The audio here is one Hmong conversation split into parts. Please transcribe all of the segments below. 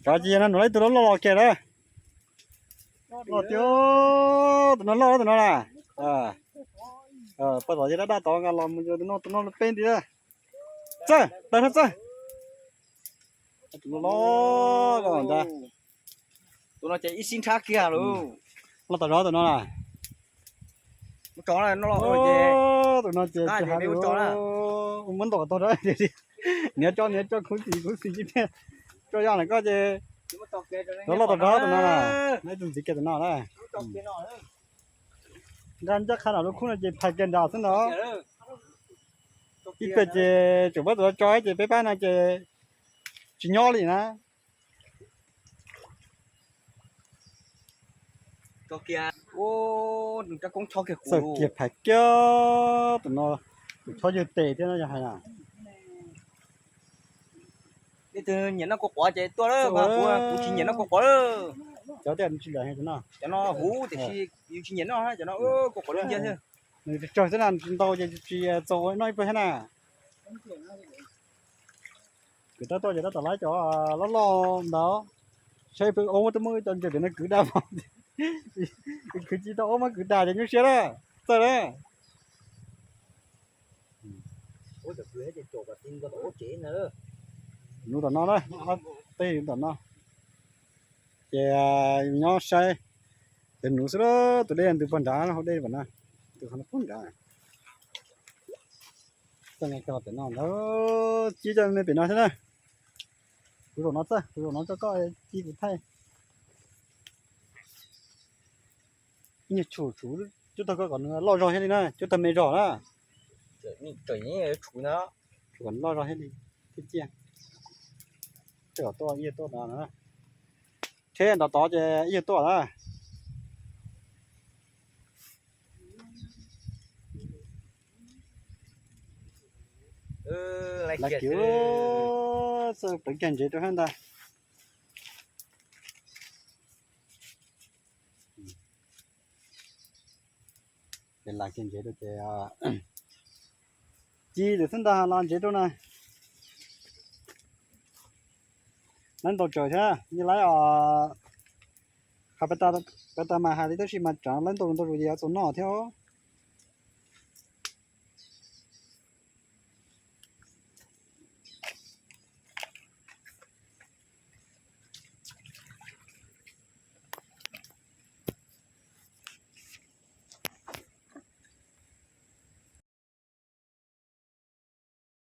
Cov ces yog no, nrog ib tug loj loj los kiag lawm. Loj tiag, tus no loj tus no na. Poj tom yog dab dab tod nqa los mus yog tus no, tus no peb nti. Txawj, tawg txawj. Tus no loj ntag. Tus no ces ib sib nrhab kiag lauj. Loj tom zog tus no na. Tus no ces tsis hais li, muab ntaus tag, niam tso niam tso khuv xim khuv xim tiag tiag. Tso yog lawm koj ces loj loj tom zog tus no na. Ib tug ntxiv kiag tus no na. Nqa ncaj qha nram lub khub no ces phais kiag nrad xwb ntag. Ib pliag ces tseem pab tus no tso ces peb pab no ces tsis nyob li na. Txawj kiag phais kiag tus no, tus chob yawg tes thiab no yog hais na. Leej twg nyiam noj kua quav ces tuaj lawm, kuv tsis nyiam noj kua quav lawm. Cov tej tsis nyiam no, cov no huv tiam sis yus tsis nyiam noj, cov no kua quav cia thiab. Nws tsawg xwb na, tsis ntau ces tsis txaus noj ib pluag thiab na. Kwv tab tuaj ces tab tom laib cov loj loj ntawd, saib peb ob muab twb muab cov ntses pem no kwv dag, kwv tsis tau ob muab kwv dag ces nyuaj siab lawm. Txawj lawm. Nuv tom no na, ob teg tom no. Ces nyob saib, tes nuv xwb, tus dej ntws puag nrad, hauv dej pom na, ntws qhov no puag nrad. Txawj nqa kiag los pem no ntag, cia coj me pem no thiab na. Kuv zaum no txawj, kuv zaum no coj koj cia kuv thaij. Ib nyuag tshum tshum cub tag koj kom nws loj zog thiab li na, cub tag me zog na. Tshum kom loj zog thiab li, thiaj ciaj. Tej zaum tuaj ib yawg tuaj no na. Tsheb nrov tod ces ib yawg tuaj na. Lawv kiv txawj pleev kiag ntsev rau hab ntag. Ces las kiag ntsev rau ces ci lawm xwb ntag, las ntsev rau na. Laib ntau tsawg thiab, yeej laib os. Qhov peb tas mas hais li tab sis mas tsam laib ntau ntau zus ces yuav txaus noj thiab.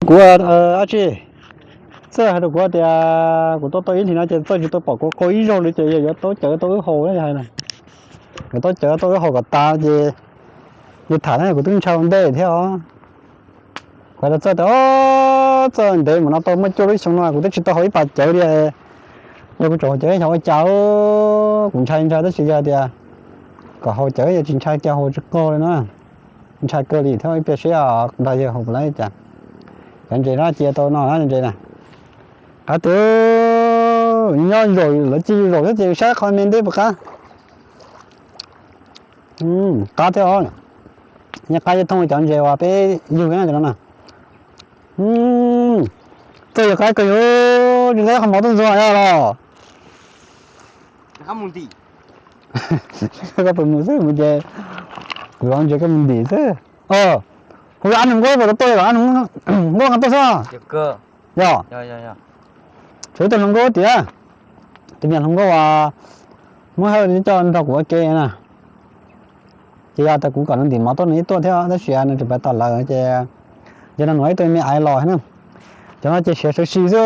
Kuv, ab tsi, txawj hais rau kuv tias kuv tuaj tau ib hlis no ces txawj tsis tau pom kuv qaug ib zaug li ces yog yuav tau cawv tau wb haus na, yog hais na. Yuav tau cawv tau wb haus kom tas ces yus tham na kuv twb ntshai ua ntej thiab os. Kuv hais rau txawj tias, txawj ntev mus no tau muaj cuaj lub xyoo no kuv twb tsis tau haus ib pas cawv li. Yog kuv tseem haus cawv xyov ua cas, kuv ntshai ntshai tab sis yog tias kom haus cawv yog tsis ntshai kiag haus tsis qaug li na. Ntshai kawg li thiab ib pliag seb nrog yawg haus puas laib cas. Cov ntses no cia tau no na ntses na. Qab tiag, nyob zaum lawv ci zaum thiab ces saib qhov me ntej puas qab. Qab thiab os. Nyob qab ib thooj cov ntses uas peb yug na cov no na. Txawj yog qab kawg yus, tsis txawj qhov mov tuaj ntxuag yog los. Koj puas mus xwb mus ces kuv los ntses koj mus ntim xwb. Hu ab hluas nkauj puas tuaj, ab hluas nkauj nqa tuaj xwb. Yog, tshuav ib tug hluas nkauj tiag, tus niam hluas nkauj uas muab hawj coj nrog kuv ua ke na. Ces yog tias kuv kom nws ntim mov tuaj nws yeej tuaj thiab tab sis nws tseem pais tom lawv ces yog no nws ib tug me aiv los na. Cov no ces siav sawv si xwb,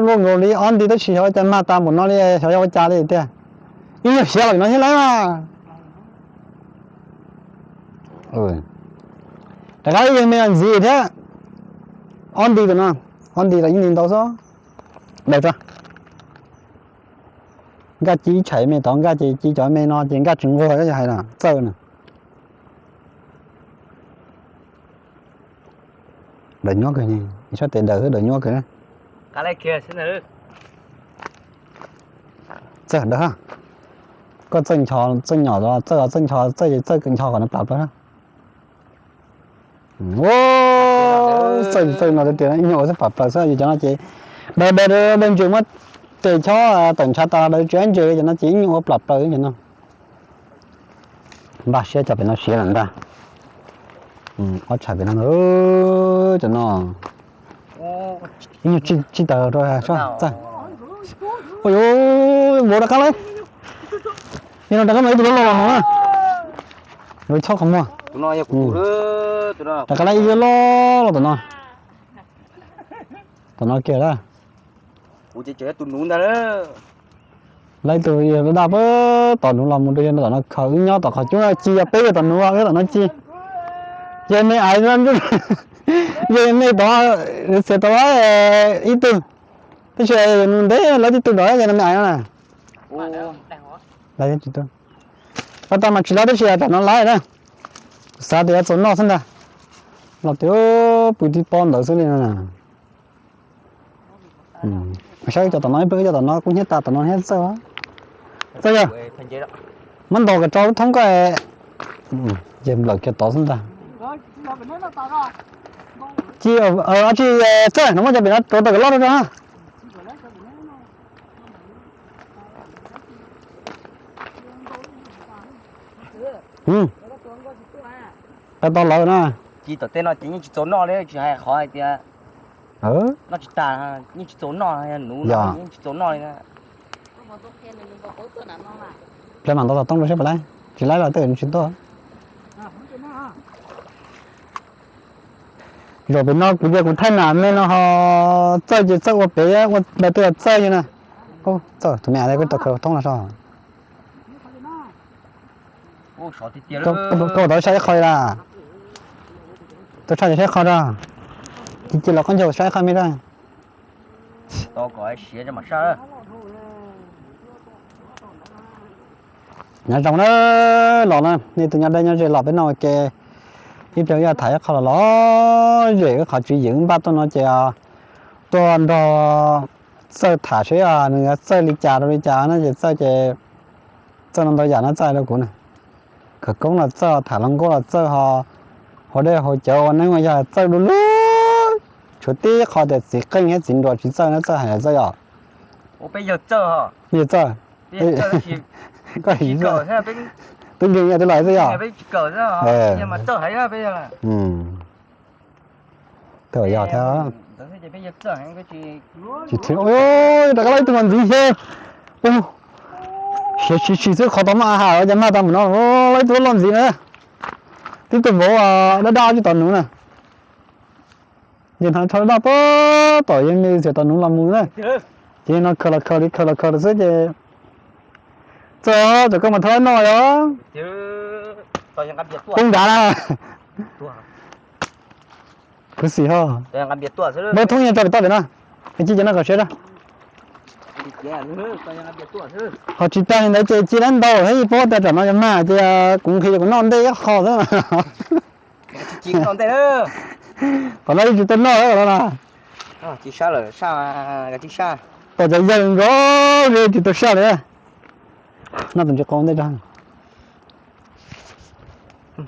luaj nkaus li ob nti tab sis xyov ua cas mag tas npaum no li, xyov yog ua cas li tiag. Ib nyuag siav los no thiab lawm. Rov qab ib yawg me los ntxiv thiab. Ob nti tus no, ob nti los ib nti ntau xwb. Daws tso. Nkaj ci ib tshais me tod, nkaj ces ci cov me no ces nkaj tsis nquag, yog hais no txawj na. Daws nyuab kawg, sab tes daws xwb daws nyuab kawg. Txawj daws, koj txawj ncho txawj nyom los txawj, txawj ncho txawj, txawj ncho kom nws plam plaws na. Txawj txawj no tias ib nyuag ua xwb plam plaws xwb, yus cov no ces daws daws daws ntses muab Ces chob tawm ntshav tas daws tsis ntses cov no ces ib nyuag ua plam plaws cov no. Npaj siab cov pem no siav lawm ntag. Ob tshais pem no, cov no ib nyuag tsij tawm rau sab txawj. Ua yuav vauv rov qab lawm. Yog no rov qab mas ib tug loj los na. Yuav chob qhov muag. Rov qab lawm ib tug loj los tom no. Tom no kiag lawm. Lawv ib tug daj daj pab tom nuv los mus rau tom no khaws wb nyob tom qhov cub ci yog peb yog tom nuv wb tom no ci. Yog me aiv, yog me tod, txiav tau ib tug, tab sis nws ntev lawv tib tug nrog yog me aiv no na. Lawv tau mas tsis lawv tab sis tam no lawv na. Kuv xav tias yuav txaus noj xwb ntag. Los tias pw tib pob ntawd xwb li no na. Saib cov tom no ib peb cov tom no kub hnyiab tas tom no hnyiab txawj. Txawj yog muab ntaus kom tso lub thoob koj. Ces nplawm kiag tod xwb ntag. Ci, tsis txawj no muab cov pem no rau tau kom loj rau rau. Qe tau lawv na. Ci tom tej no ces yeej tsis txaus noj li, tsis hais qhov hais tias noj tsis tas, yeej tsis txaus noj, nuv no yeej tsis txaus noj li. Ple mam ntaus tom tooj rau seb puas laib, tsis laib los tej tsis tuaj. Zaum pem no kuv cia kuv thaij nam me no ho txawj ces txawj ua pem ua ntawd twb txawj li na. Txawj tus me a kuj tau khaws thoob los so. Koj tau saib ib qho li las. Tau saib saib qho rau. Cia los koj ncaug saib qho me rau. Nyob zoo na, los na, nej tus nyob deb nyob ze los peb no ua ke. Ib pliag yog tham ib qho los lom zem wb qhov tswv yim wb npaj tuaj no ces tuaj nrog Txawj tham seb nws yuav txawj li cas rau li cas no ces Txawj ces, Txawj no ntau yam no Txawj hais rau kuv na. Khawv koob los Txawj, tham hluas nkauj los Txawj, ho ua dej haus cawv ua neeb ua yaig Txawj du lug. Tshuav tib qho tias txiv qeej thiab txiv nruas tsis txawj na Txawj hais Txawj yom. Yawg Txawj, koj hais twb nkees yam twb los Txawj yom. Twb yog thiab. Tsis thiab, rov qab lawv ib tug mas ntxiv thiab. Siav sim sim xwb qhov tau muaj a has ces mag tau mus no, lawv ib tug loj ntxiv na. Tib tug vauv daj daj tsis tom nuv na. Ces hnav tsho daj daj pab tom yog me txiav tom nuv los mus na. Ces no khaws los khaws li khaws los khaws li xwb ces Txawj, cov koj mas thawb noj yog poob nrad na. Khuv xim ho. Muab thoob nyiaj tso pem toj pem no. Ci cov no kom siav rau. Ho tsis tag li ntawd ces ci lawv ntau thiab ib pob tas tsam no yog mag ces kuv nqhis kuv noj ntej ib qho xwb. Qhov no yeej tsis tau noj lawm no na. Tom cov yawg nkaus tsis tau saj li. Noj tus ntsis qau ntej rau.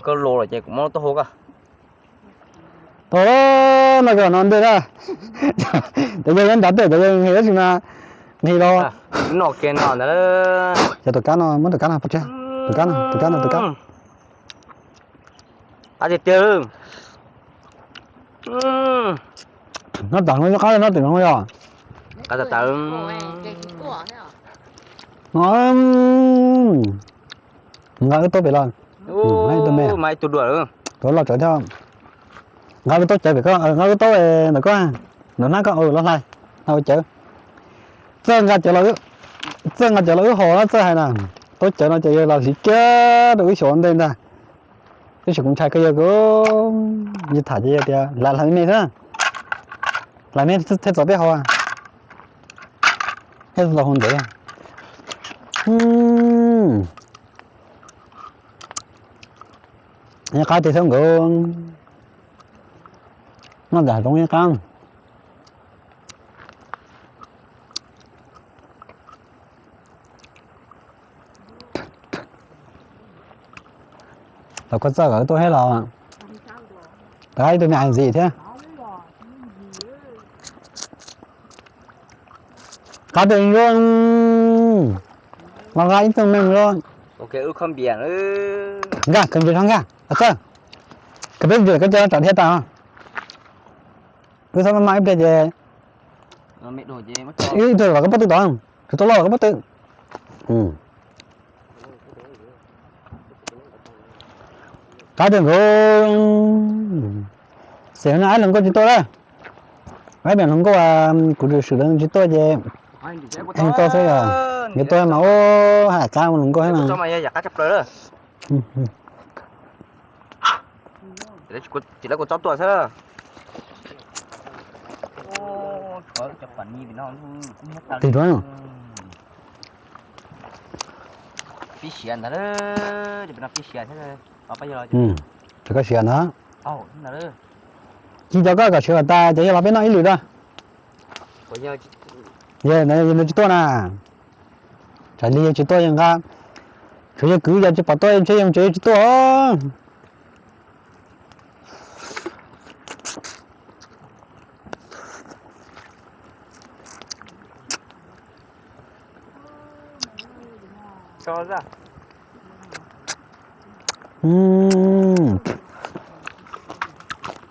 Koj los lawm ces kuv muab taub hau koj. Tau, noj koj no ntej na. Cov yawg nyob nrad tej cov yawg nqhis tab sis mas nqhis los. Noj kiag no ntag. Cov tus kab no muab tus kab no pov tseg. Tus kab no, tus kab no, tus kab. Qab tiag tiag. Nyob tom no yog qab no tim no yog. Nqa wb taub pem los. Tus loj tsawv thiab. Nqa wb taub cawv pem koj, nqa wb taub ntawm koj, nram hnab koj los hlais, hlais ua cawv. Txawj nqa cawv los, Txawj nqa cawv los wb haus na Txawj hais na. Taub cawv no ces yog los hliv kiag rau wb xyuas ua ntej ntag. Tab sis kuv ntshai koj yawg, kuv tham ces yawg tias hlais hlais me xwb, hlais me thiaj txaus peb haus. Thiaj txaus haus ntev. Qab tiag thiab nkawd. Noj ntawm hav zoov ib qab. Los koj Txawj, koj tuaj thiab los? Rov qab ib tug me ais ntxiv thiab. Qab tiag zoo, los nqa ib tug me los. Nkag khaws ntses rau nkag, txawj. Khaws peb ntses koj coj tsam dhia tas. Wb txhob maj maj ib pliag ces ib tug los koj pob tw tod, tsis tau loj los koj pob tw. Qab tiag nkaus. Xyov no aib hluas nkauj tsis tuaj lawm. Aib niam hluas nkauj kuv swm lawv tsis tuaj ces tau xwb yog. Yuav tuaj mas ub, hais qab hluas nkauj thiab na. Tsis lawv kuv txob tuaj xwb. Tig rau. Pib siav ntag, pib siav thiab. Ces koj siav ntag. Ci cov koj kom siav kom tas ces yog los peb noj ib lwm da. Yog nws tsis tuaj na. Tsam li yog tsis tuaj yog nqa, tsuas yog kwv yog tsis pom tuaj ntshe yog tsev tsis tuaj.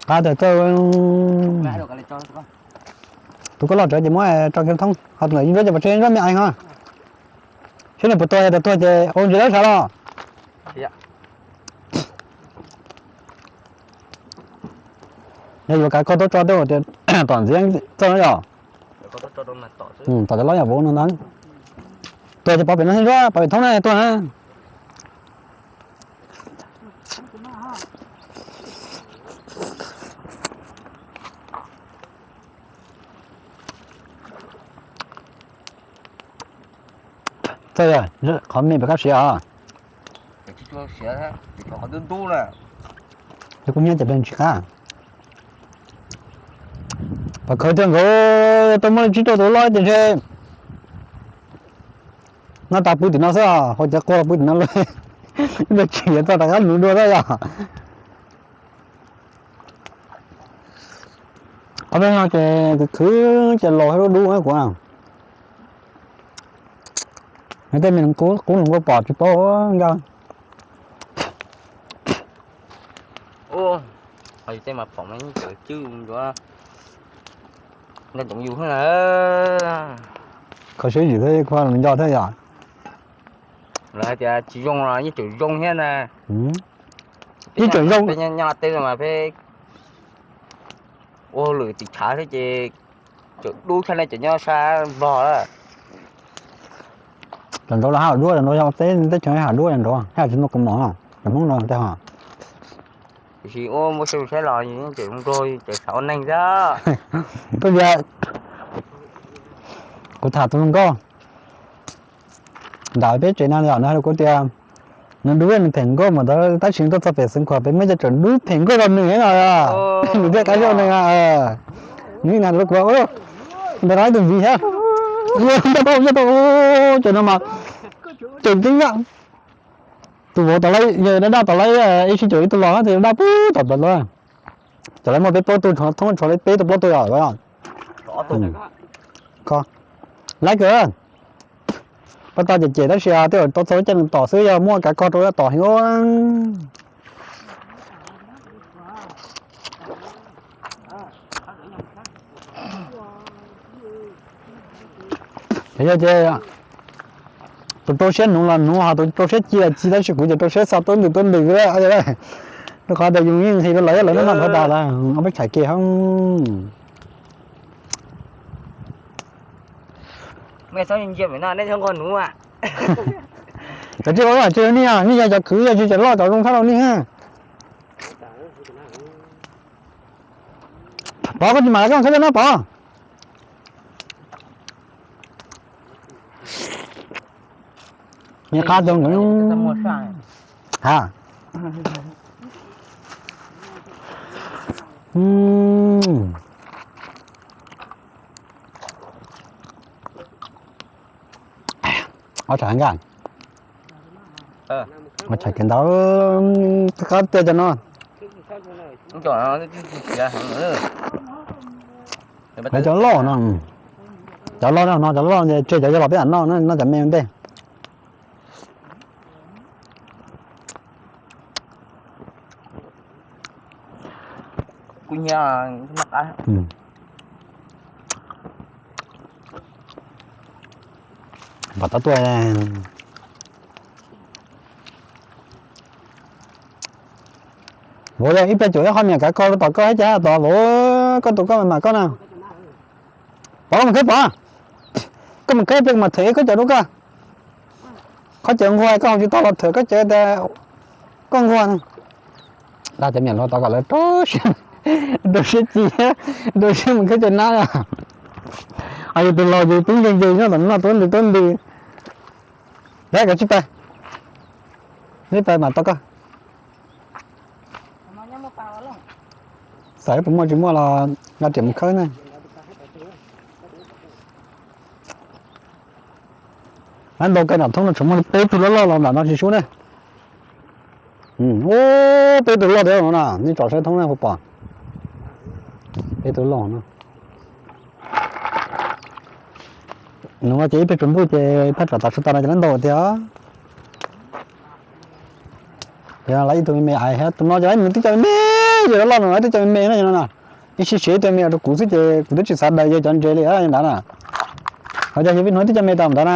Qab tiag txawj. Tus koj loj tsawv ces muab tso kiag thoob ho tus ntawm ib nruab ces pom tseg nruab me eev ho. Saib nws puas tuag, yog tias tuag ces ua ntsis dawb sav los. Yog yuav kav koj tuaj tso tej uas tias tom ntxiv txawj yom. Tom cov loj yom vauv no ntag. Tuag ces pov pem no thiab nruab, pov pem thoob na tuag na. Txawj, qhov me pem koj siav os. Ces kuv nyiam ces pem tsis qab. Pom khawv tiag nkaus, tau muaj li tsib rau tus loj ces ntshe no tas pw tim no xwb os, hau cov qua los pw tim no lawm. Ib pliag tsis yuav txog rov qab mus dua xwb yom. Qhov no ces khwv ces laus thiab dub dub kuv. Nws tej me qub hluas nkauj pom tsis paub nkauj. Tej mas pom mas yeej tseem cwj ncuav, nco ntsoov yus thiab na. Kho siab yus thiab kho nco thiab yom. Lawv hais tias tsis zoo los yeej tseem zoo thiab na. Yeej tseem zoo. Peb nyob teb mas peb ua hauj lwm tim tshav thiab ces tseem dub tshaj nej cov nyob sab Nplog lawm. Cov nraud los haj yam duab, cov nraud yog teb teb chaws haj yam duab cov nraud, haj yam tsis muaj kaus mom, cov Hmoob no tej ho. Tiam sis ua muaj siab saib los yeej tseem zoo nraug, tseem xav ua neeg thiab. Koj tias, kuv tham tus hluas nkauj ntawm peb tsev no yom, nws hais rau kuv tias nws dub nws phem nkauj mas ntawd tab sis nws tuaj txog pem Xeev Khuam pem muaj cov tseem dub phem nkauj rau nws no. Nws thiaj qab zog nws. Nws hais rau kuv, ntawm no ib tug viv thiab, nyob tau nyob tau, cov no mas tseem ceeb yom. Tus vauv tom lawv, yog dab dab tom lawv ib sij caum ib tug los ces dab pub tom tom lawv. Cov lawv muaj peb plaub tug, thoob tshuav peb tug plaub tug yom. Laiv kawg. Pab tau cem cem tab sis tej zaum tau txog lub caij nws tom xwb, yog muaj kav koj rau tom heev. Ces yog ces tus rau siab nuv los nuv, ho tus rau siab ci los ci, tab sis kuv ces rau siab xa tuab ntws tuab ntws lawm. Rau qhov tias yus yeej hais rau lawv, lawv noj noj nrov tas lawm, ob peb tshais ke hab. Cov tsis ua tsis nej, nej yog cov kwv yog tsis tseem loj kom zoo tshaj rau nej. Pov, koj tsis mam li koj khawb coj no Pov. Nyiam qab rau nkawd. Ha. Ob tshais nkaj, ob tshais kev ntawd qab tiag cov no. Lawv cov loj no. Cov loj no, cov loj ces tseg cov yog los peb mam noj, noj cov me ua ntej. Kuv nyiam. Pom tau tuaj. Vauv yog ib pliag cuam ib qho niam kav koj rau tom koj thiab cas tod vauv, koj tus koj mam koj na. Pov, koj mus khawb Pov, koj mus khawb ib pliag kuv mam them koj cawv rau koj. Qhov cawv nquag koj haus tsis tau los them koj cawv tias koj nquag. Dag cov niam hluas tod kom lawv rau siab, rau siab ci, rau siab mus khawb cawv nab. Yus tus laus yus pib nkeeg nkeeg nyob tom no tuab ntws tuab ntws. Yog koj tsij pais, tsij pais mam tau koj. Xav puas muaj tsis muaj los nqa riam mus khawb na. Lab ntau kawg nram thoob no tseem muaj peb tug loj loj los nram no tsis sub ne. Ub, peb tug loj tiag no na, nej tsom saib thoob na puas pom. Peb tug loj no. Nuav ces ib pliag tsaus ntuj ces phaj tsam tav su tas no ces lab ntau tiag. Yog lawv ib tug me me aiv thiab tus no ces nws twb cov me me, yog loj loj no twb cov me me na no na. Ib sij siav ib tug me rau kuv xwb ces kuv twb tsis xav daws yawg cov ntses li nrad na. Qhov cas yog vij hnub twb cov me tas ntawd na,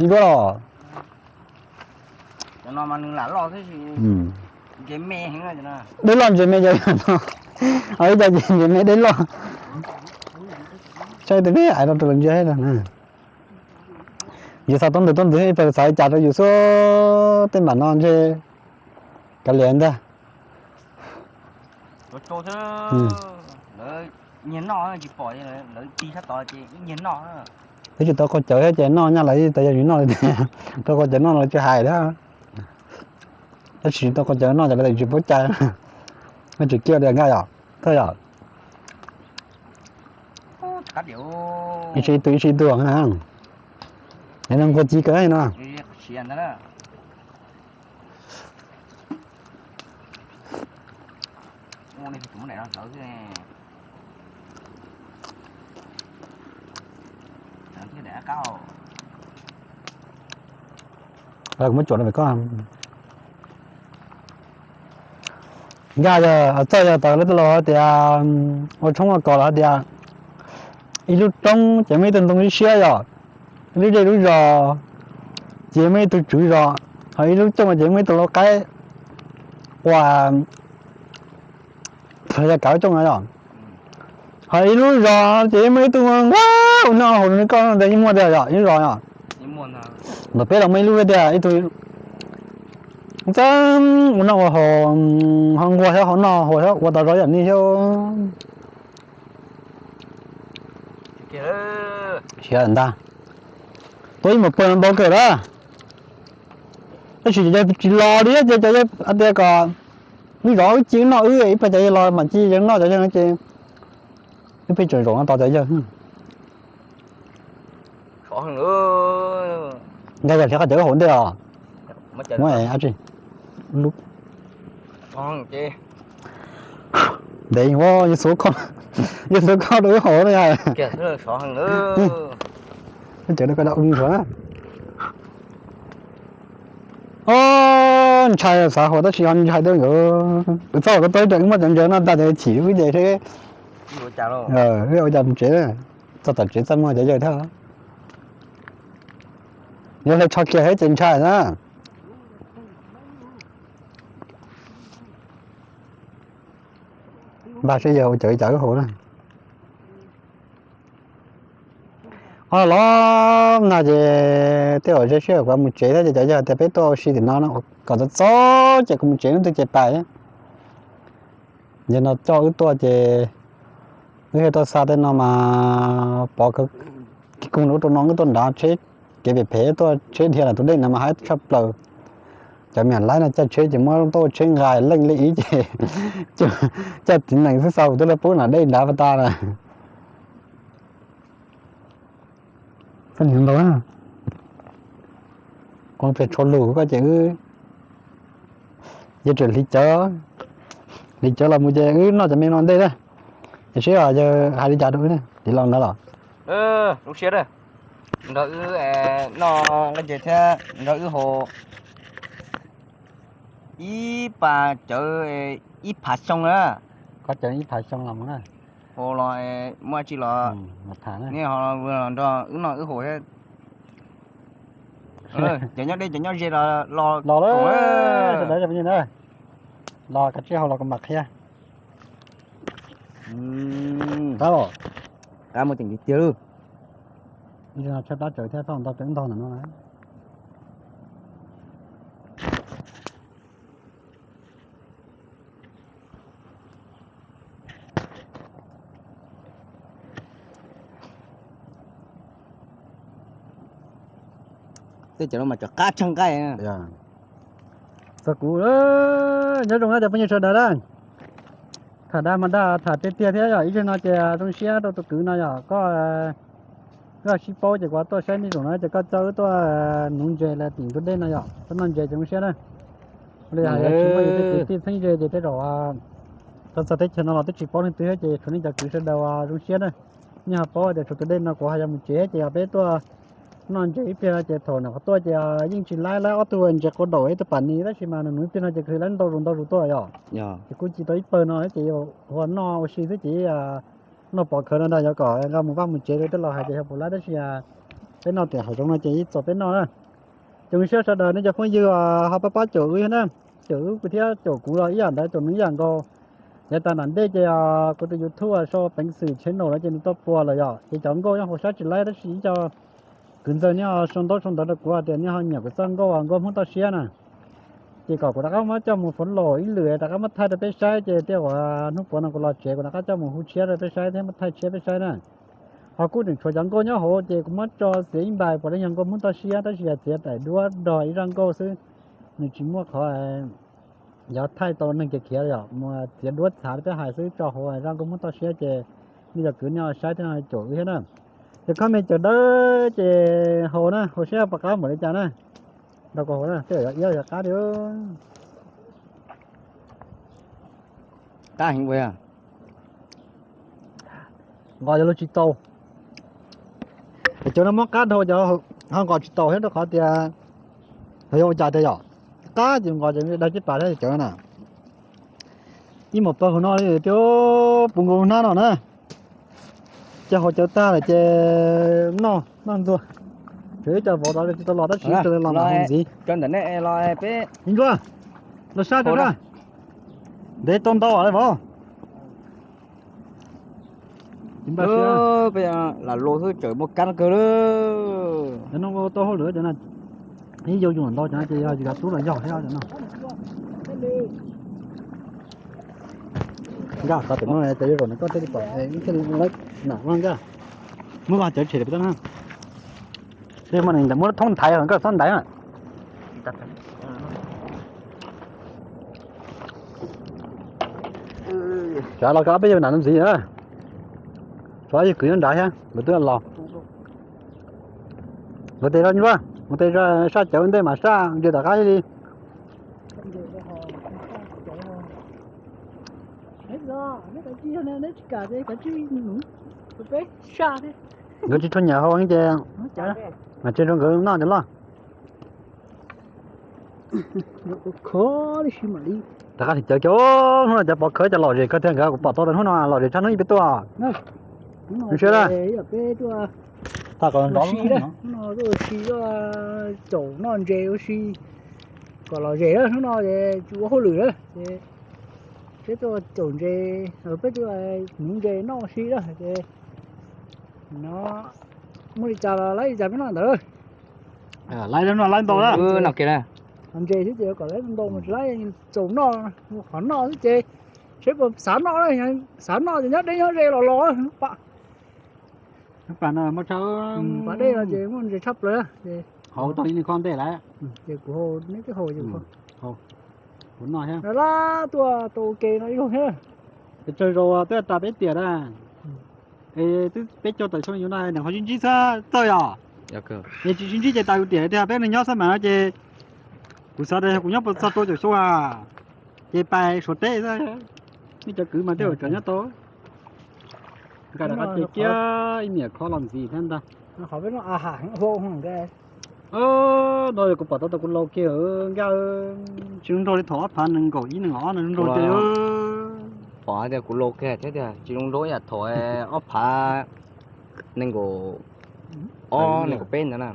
ib nruab los. Dej loj ntses me yog no, ib co ces ntses me dej loj. Saib tus me aiv rau rau los ntsia na. Yus xav tuab ntws tuab ntws ib pliag xav li cas rau yus xwb, tej npam no ntshe kav liam ntag. Lawv nyiag noj tsis pom, lawv tig sab tod ces nyiag noj. Twb tsis tau qaug cawv thiab ces noj nyaj lawv tas yog yus noj li tiag. Tau qaug cawv noj lawv tsis hais thiab. Tab sis tau qaug cawv noj ces lawv tsis paub cai. Noj tsis kiaj li nkaj yom, thawj yom. Ib sij ib tug ib sij ib tug na. Nquag ci kawg no. Muab cuam rau koj. Nkaj yog txawj yog tas lawv tej laus hais tias ua tshoob ua kos los hais tias ib lub roob ces muaj ib tug ntoo siab siab yom, ib lub zej lub zos ces muaj ib tug tswv zos, ho ib lub cooj ces muaj ib tug lau qaib ua txhua yam kav lub cooj no yom. Ho ib lub zos ces muaj ib tug nquag ua noj haus li koj no ntawd yeej muaj tiag yom, ib lub zos yom. Ntawm peb los muaj ib lub tiag, ib tug txawj ua noj ua haus, ho nquag thiab ho noj haus thiab ua tau zov yam nej thiab. Siav ntag. Tuaj ib mus pawg no ntau kawg lawm. Tab sis cov yawg tsis los li ces cov yawg hais tias kom wb zov wb ci wb noj wb, ib pliag cov yawg los mam ci yawg noj cov yawg no ces wb pheej tseem zaum no tos cov yawg. Nkaj yog qhov cawv hauv ntej os. Muab dab tsi? Ntev ua, yawg xuav kho rau wb haus na. Cawv da u suav na. Ob, ntshai xav haus tab sis ho ntshai tuaj nkawd. Txhob tau tau ib ram wb muab cov ntses no tag ces chim wb ces seb wb ua cas mus tsev. Txog tom tsev txaj muag cov yawg thiab. Yuav hle tsho kiag thiab ces ntshai na. Npaj seb yawg ua cawv li cas wb haus na. Ob, los no ces tej zaum ze sij hawm kuv mus tsev thiab ces cov yawg tias peb tuaj ua si tim no kom txog txog ces kuv mus tsev hnub twg ces pais. Yog no coj wb tuaj ces wb thiaj tuaj xa tej no mas pov kiv koog lub rau no wb tuaj nrad tsheb kev phem phem tuaj tsheb dhia lawm tus dej no mas haib tshaj plaws. Cov me nyuam laib no caij tsheb ces muab tuaj tsheb nqa leej li ib ces caij txiv nees xwb xa kuv tuaj lawv pub nram dej nrad pas tas lawm. Koj niam ntau, koj pliag tshuav lus koj ces wb, yawg tseem hliv cawv, hliv cawv los mus ces wb noj cov me no ntej na. Ces seb yawg hais li cas rau wb na, tiv los ntawd los. Zoo siab na, nrog wb noj nqaij ntses thiab nrog wb haus ib pas cawv ib phav xyoo na. Koj cawv ib phav xyoo los mus na. Haus los muaj tsi los neb ho nrog wb noj wb haus thiab. Cov nyob deb cov nyob ze los los los. Sawv daws, los kav tsij haus los kuv mam qhia. Qab los, qab muaj teem tiag tiag lawm. Ib zaug no tshaib plab tsawv thiab, tau ntau peb ntog ntawm no na. Tej cov no mas cov qab tshaj nqaij. Txog kuv, nyob zoo na cov phooj ywg sawv daws na. Tham dag mas dag tham tiag tiag thiab yom, ib zaug no ces zoo siab rau tus kwv no yom, koj wb sib paub ces kuv tuaj saib nej zaum no ces koj coj wb tuaj nuv ntses los tim ntug dej no yom, tuaj noj ntses ces zoo siab na. Li hais yog tsis muaj yus tej kwv tij txheeb ze ces tej zaum tuaj txog teb chaws no los twb tsis paub leej twg ces tshuav nej cov kwv sawv daws zoo siab na. Nej ho paub tias tshuav tus dej no kuv ho yuav mus tsev ces yog peb tuaj noj ntses ib pliag ces thaum nws qhov tuaj ces yeej tsis laib, laib ob tug ntses quav daum ib tug pam ni tab sis mas nws nuv ib pliag no ces khwv laib ntau zus ntau zus tuaj yom. Ces kuj ci tau ib pawg no ces ua noj ua si xwb ces noj pov khawv no ntag, yuav kom nqa mus vaj mus tsev rau tej laus hais ces yog puas laib tab sis peb noj tim hav zoov no ces ib txhia peb noj na. Ces zoo siab sawv daws nej cov phooj ywg ho pab pab caum wb na, caum wb thiab caum kuv los ib yam ntawd, caum nws ib yam nkaus. Yav tas nram ntej ces kuv tus YouTube sau Peev Xwm channel no ces nws tuaj puas lawm yom, ces cov nkauj nyob hauv sab tsis laib tab sis ib co kwv ntxawg nej ho sau ntaub sau ntawv rau kuv hais tias nej ho nyiam kuv txoj nkauj, nkauj Hmoob toj siab na. Ces kom kuv rov qab muab coj mus follow ib lwm rov qab muab thaij rau peb saib ces tej uas hnub puav no kuv los tsev kuv rov qab coj mus hu tshiab rau peb saib thiab muab thaij tshiab peb saib na. Ho kuj tseem tshuav cov nkauj nyob hauv ces kuv muab tso txiav ib npais puas li yog nkauj Hmoob toj siab tab sis yog txiav daim duab dog ib zaj nkauj xwb, nws tsis muaj qhov yog thaij tau neeg kiag khiav yom, mus txiav duab txhav peb hais xwb tso hauv zaj nkauj Hmoob toj siab ces nej cov kwv nej saib thiab caum wb thiab na. Ces comment cawm dawb ces haus na, haus seb puas qab npaum li cas na. Nrog kuv haus na, tej zaum yog iab yog qab li. Qab heev ua. Nqos yog lug tsis tau. Cov no muab qab dhau cov ho nqos tsis tau thiab rau qhov tias yog ua cas tias yom, qab ces nqos ces dag ceb pas thiab cov na. Ib muam pawg hauv no li tias puv nkaus hnab no na. Ces haus cawv tag lawm ces noj noj ntxuag. Tsuas ib co vauv tod tsis tau los tab sis ib co los mam haus ntxiv. Ntsuag, los sab rau na. Ntev tau ntau li vauv. Peb lam luag xwb tseem muaj kab kawg lawm. Cov no ua tau hauj lwm cov no, ib yau yus ntau cov no ces yog yus kav tub los yog thiab cov no. Nkaj qhov pem no ces yuav zaum no koj thiaj li pom, thiaj li lawv nam vaj nkaj. Muab koj cawv tshem pem toj na. Muab thoob ntaiv nkawd txhob ntaiv. Tsam los koj ob peb yawg nam ntxiv na. Tshuav ob yawg kwv nyob nrad thiab nkawd twb los. Nkawd tes zoj nyuaj, nkawd tes saj cawv ntej mas saj ntses tom qab li. Nkawd tsis tshua nyiam hau ces mas tseg rau nkawd noj cov loj. Rov qab thim cawv kiag, hnub no cov pov khawv cov lom zem kawg tiag, nkawd kuv pom tau hnub no lom zem tshaj hnub ib peb tuaj. Zoo siab na. Tham kom nrov si, caum noj ntses ua si kom lom zem na, hnub no tsis ua hauj lwm na, peb tuaj caum ntses, peb tuaj nuv ntses noj ua si na, ces no muaj li cas los laib li cas peb noj ntawd. Laib no laib ntau na. Ntses xwb ces kom laib ntau mas tsis laib, caum noj, qhov noj xwb ces seb puas xav noj, xav noj ces nyob deb nyob ze los los. Pas no muaj tshaj, pas dej no ces muaj ntses tshaj plaws. Hauv tau ib nws kho ntej lawm. Ces kuv hau, neb twb hau ces kuv hau. Kuv noj thiab. Lab tuaj tau ua ke no ib zaug thiab. Pes tsawg zaus peb tas peb tiam na. Es twb peb caug tawm xyoo yus no nees qhov sib ntsib xwb txawj yom. Es tsis sib ntsib ces tas yus tiam tiag, peb neeg nyob xab mam no ces kuv xav tias kuv nyob puas txog rau caum xyoo a, ces pais Suav teb xwb. Nej cov kwv mas tej zaum tseem nyob tau. Nkag rov qab kiag ib niam khob los ntxiv thiab ntag. No yog kuv pom tau kuv laus kiag nkaj. Tsis zoo nraug li thaum ob phav nees nkaum ib nees nkaum ob no zoo nraug tiag. Pom tias kuv laus kiag thiab tiag, tsis zoo nraug ib yam thaum ob phav nees nkaum ob nees nkaum peb ntawd na.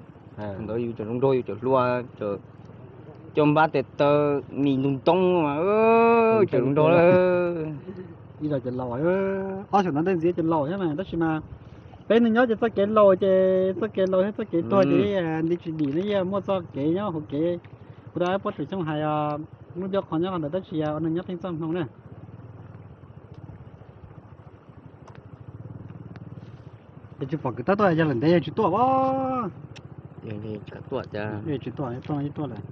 Ntawd yus tseem zoo nraug yus tseem hluas, cov npab tes taw mis ntug ntoo mas tseem zoo nraug. Ib zaug ces laus, ob xyoos no tej ntxiv ces laus thiab mas tab sis mas peb neeg nyob ces txoj kev laus ces txoj kev laus thiab txoj kev tuag ces nti tsis dim no yeej muaj txoj kev nyob hauv kev. Kuv rau pob tsuas xyoo hais lub ncauj qhov nyob qhov ntawd tab sis ua neeg nyob pheej txoj hmoo na. Es tsis pom kwv tab tuaj, yog lawm ntev tsis tuaj as. Tsis tuaj, tuaj lawm.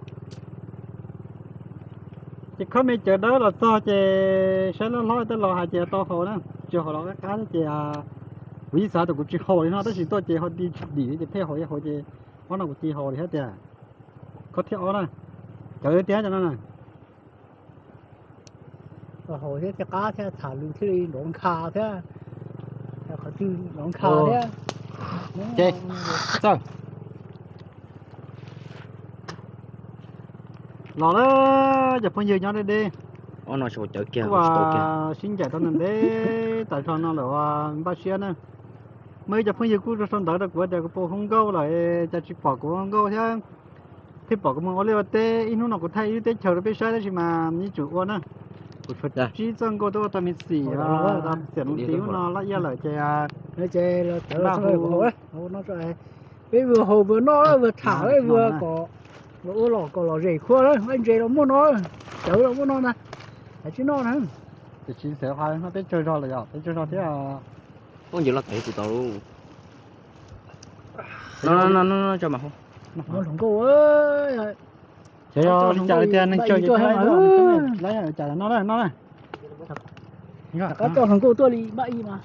Ces khob me cawv dawb los txog ces saib loj hlob tej los hais ces tau haus na, tsis haus los qab qab thiab ces kuv yeej xav tias kuv tsis haus li no tab sis tuaj ces ho di dim ces pheej haus, yog haus ces ob no kuv cia haus li thiab tiag. Khob thib ob na, cawv tiag cov no na. Haus thiab thiaj qab thiab tham lus thiaj li nrov nkha thiab. Qhov twg nrov nkha thiab. Ces txawj los lawm cov phooj ywg nyob deb deb. Kuv sib ncaim tau ntev tas zog no lawm ua npaj siab na. Muaj ib co phooj ywg kuj sau ntawv rau kuv tias kuv puas hu nkauj lawm, cas tsis pom kuv hu nkauj thiab. Pheej pom kuv mus ua liaj ua teb, ib hnub no kuv thaij ib lub teb chaws rau peb saib tab sis mas yeej tseem ua na. Kuv tshuav tsib txoj nkauj twb ua tau me xim, xiam loo tiv ub no laj iaj lawm ces. Peb ua haus ua noj ua tham ua kom ua los kom lom zem khuab, ntses los muaj no, cawv los muaj no na, tsis noj na. Ces tsis xav noj peb tsawg zog lawm yom, peb tsawg zog thiab. Ua ntses los tev tus tau. Ces yog li cas tias neeg tsawg ces lawv cas noj na, noj na. Qab coj hluas nkauj tuaj li npaj ib mas.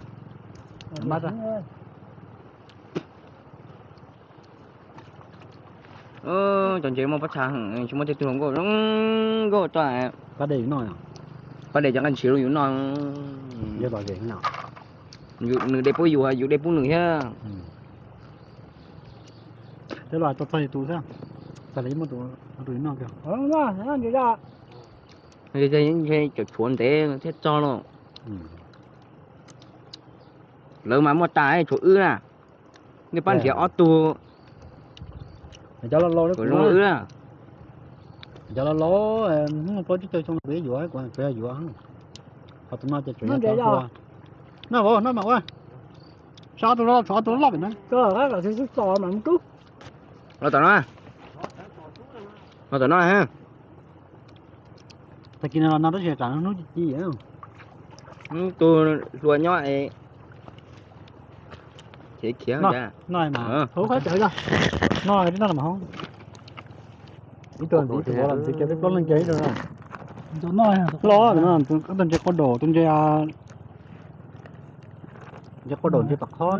Cov ntses muaj pob txha heev, tsis muaj tej tug hluas nkauj zoo nkauj tuaj. Pab de yus noj, pab de cov nqaij ntshiv rau yus noj. Nws de pub yus, yus de pub nws thiab. Peb los tau txog yus tus xwb, txog lawv muaj tus noj kiag. Cov tshuav ntev thiaj txog no. Lawv mas muaj tas tshuav wb na. Nej pab nrhiav ob tug. Cov laus laus, cov laus laus, hnub no plaub tsib caug xyoo kuv yuav, kuv yuav. Ho tus no ces tseem yog cov hluas. Noj vauv, noj mas ua. Sab tus loj, tshuav ob tug loj pem na. Los tom no. Los tom no. Tag kis no los no tab sis tsam hnub ci ci. Tus hluas nyob es khiav khiav. Noj mas, hauv qhov cawv, noj tib noj los mas hauv. Ib tug ntxiv tus vauv los ntxiv kiag peb plaub leeg kiag ib tug. Los no, tus ntses qua daum, tus ntses, ntses qua daum ntses pam qhob.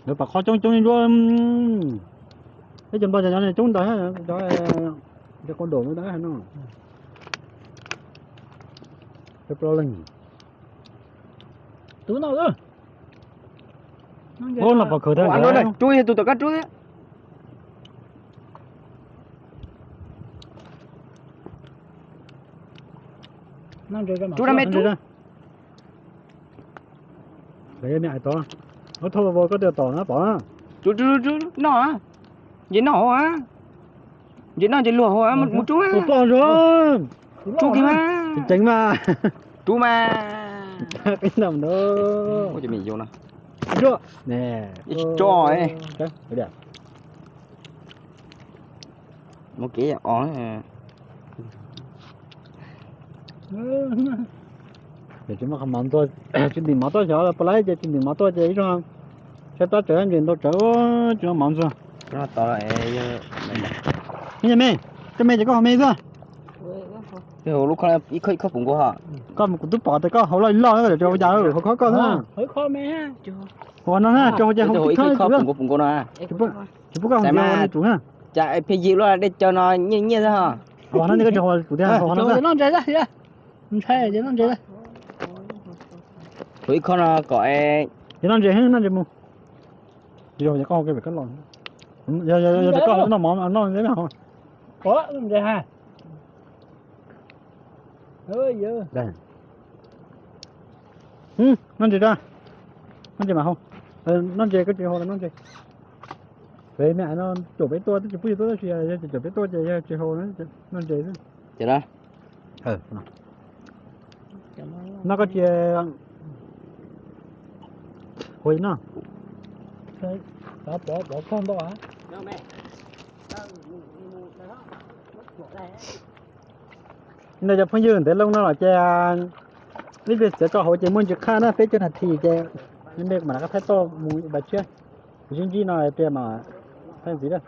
Lawv pam qhob coob coob li nruab. Peb cov npog cov nyob coob ntawd, cov ntses qua daum ntawd no. Peb plaub leeg. Ub, no pom khawv tag. Rub tus tom qab rub. Rub rau me rub. Lawv me ais tod. Ub, thauj vau koj twb tom na pom. Rub rub rub noj. Ntses noj hauv. Ntses noj ntses luag hauv, mus rub. Tus ploj ntag. Rub kiag mas. Ceev mas. Rub mas. Qib nta ntag. Ua cas me yau no. Tso. Muaj kev os. Tsis muaj qhov mov ntxuag, tsis ntim mov tuaj xyov puas laib ces tsis ntim mov tuaj ces ib zaug saib plab tsawv ntses ntau tsawv tsis muaj mov ntxuag. Ib me, koj me ces koj haus me xwb. Ib khob ib khob puv nkaus ho. Koj mus kuv twb pom tias koj haus loj loj na, koj tseem ua cas haus khob koj xwb. Ua no na, tseem ua cas haus ib khob puv nkaus puv nkaus no. Tsis pub koj haus ntxiv ua me tsum na. Cas pheej yig luaj, dej cawv no nyiaj nyiaj xwb ho. Hov no nej koj tsis haus kuv thiab, haus no xwb. Noj ntses, ntshai ces noj ntses. Kuv ib khob no kom. Ces noj ntses, noj ntses mus. Yog ces koj haus kiag pem koj los. Yog, yog, yog koj haus noj mov noj ntses na. Ntses ha. Noj ntses ra. Noj ntses mas haus. Noj ntses, koj tsis haus los noj ntses. Pem me no caum peb tuaj, twb tsis pub yus tuaj tab sis yog caum peb tuaj ces yog tsis haus, noj ntses xwb. Ces no, no koj cia ua no. Ntawd cov phooj ywg, ntev loo no los ces ib pliag txiav tso hauv ces muaj ntsis qhaj na, peb caug nas this ces nej mam rov qab thaij toj mus ib pas tshiab. Sib ntsib no tiag mas thaij ntxiv na.